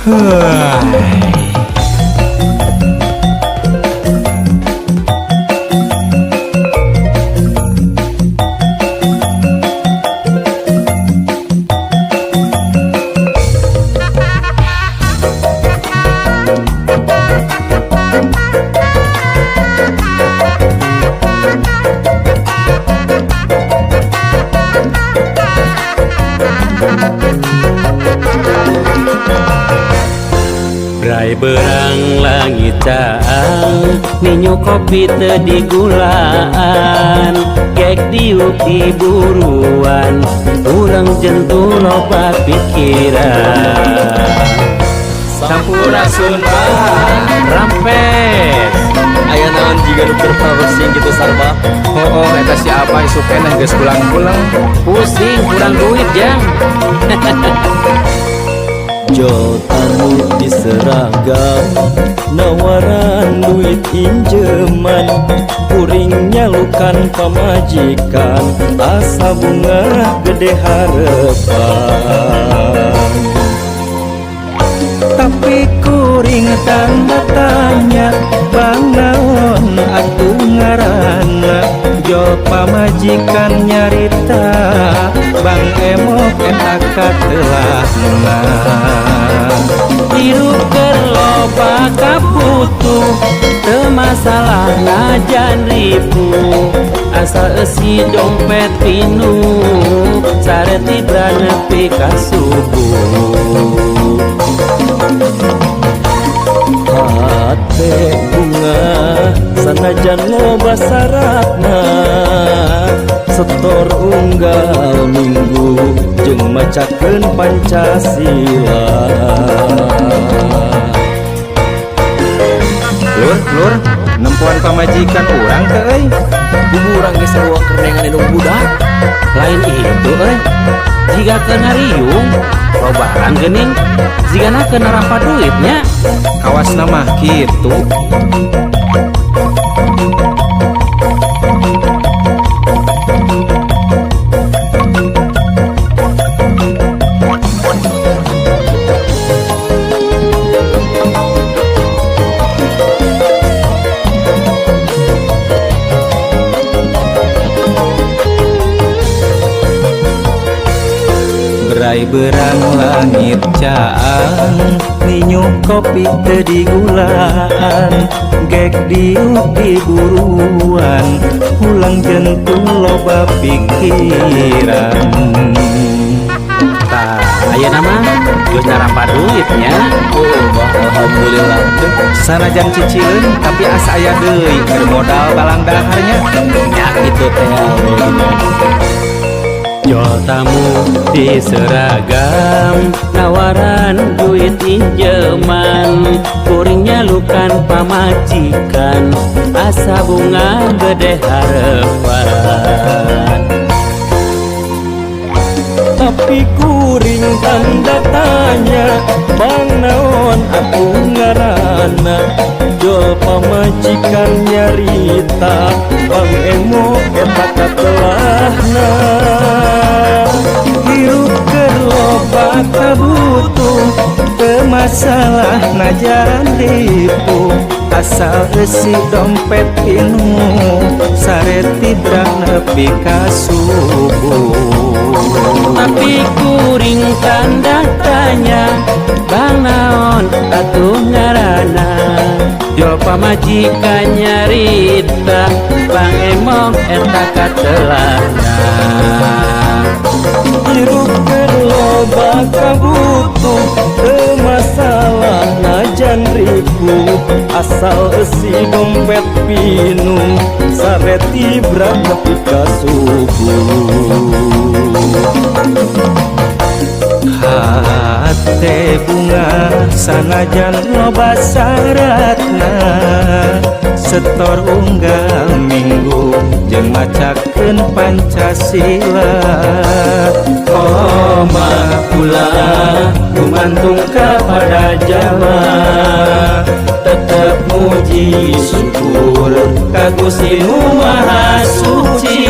Huh. Brai beurang langit caang, ninyuh kopi teu digulaan, gek diuk diburuan, pulang jentu loba pikiran. Sampurasun, Bah. Rampes. Aya naon jiga nu keur pusing gitu, Sarba? Oh, eta si apa isuk keneh geus pulang-pulang. Pusing kurang duit, Jang. Jol tamu di seragam, nawaran duit injeman, kuring nyalukan pamajikan, asa bungah gede harepan. Tapi kuring tanda tanya, bang naon atuh ngaranna jol pamajikan nyarita, bang emok eta katelahna. Hirup keur loba kabutuh, teu masalah najan ripuh, asal eusi dompet pinuh, sare tibra nepi ka subuh. Hate bungah sanajan loba saratna, setor unggal minggu jeung macakeun Pancasila. Lur, lur, nempoan pamajikan urang teu euy? Buburang geus sarua keur neangan indung budak. Lain itu euy, jiga keur ngariung lobaran geuning, jigana keur narampa duitnya. Kawasna mah kitu. Brai beurang langit caang, ninyuh kopi teu digulaan, gek diuk diburuan, pulang jentu loba pikiran. Tah, ayeuna mah geus narampa duitnya. Oh bah, alhamdulillah. Sanajan cicileun tapi asa aya deui keur modal balang daharnya. Nya kitu teh we gini. Jol tamu di seragam, nawaran duit injeman, kuring nyalukan pamajikan, asa bungah gede harepan. Tapi kuring tanda tanya, bang naon atuh ngaranna jol pamajikan nyarita, bang emok eta katelahna. Hirup keur loba kabutuh, teu masalah najan ripuh, asal eusi dompet pinuh, sare tibra nepi ka subuh. Tapi kuring tanda tanya, bang naon atuh ngaranna jol pamajikan nyarita, bang emok eta katelahna. Hirup keur loba kabutuh, teu masalah najan ripuh, asal eusi dompet pinuh, sare tibra nepi ka subuh. Hate bungah sanajan loba saratna, setor unggal minggu jeung macakeun Pancasila. Koma ulah gumantung kepada jalma, tetep muji syukur ka Gusti Nu Maha Suci.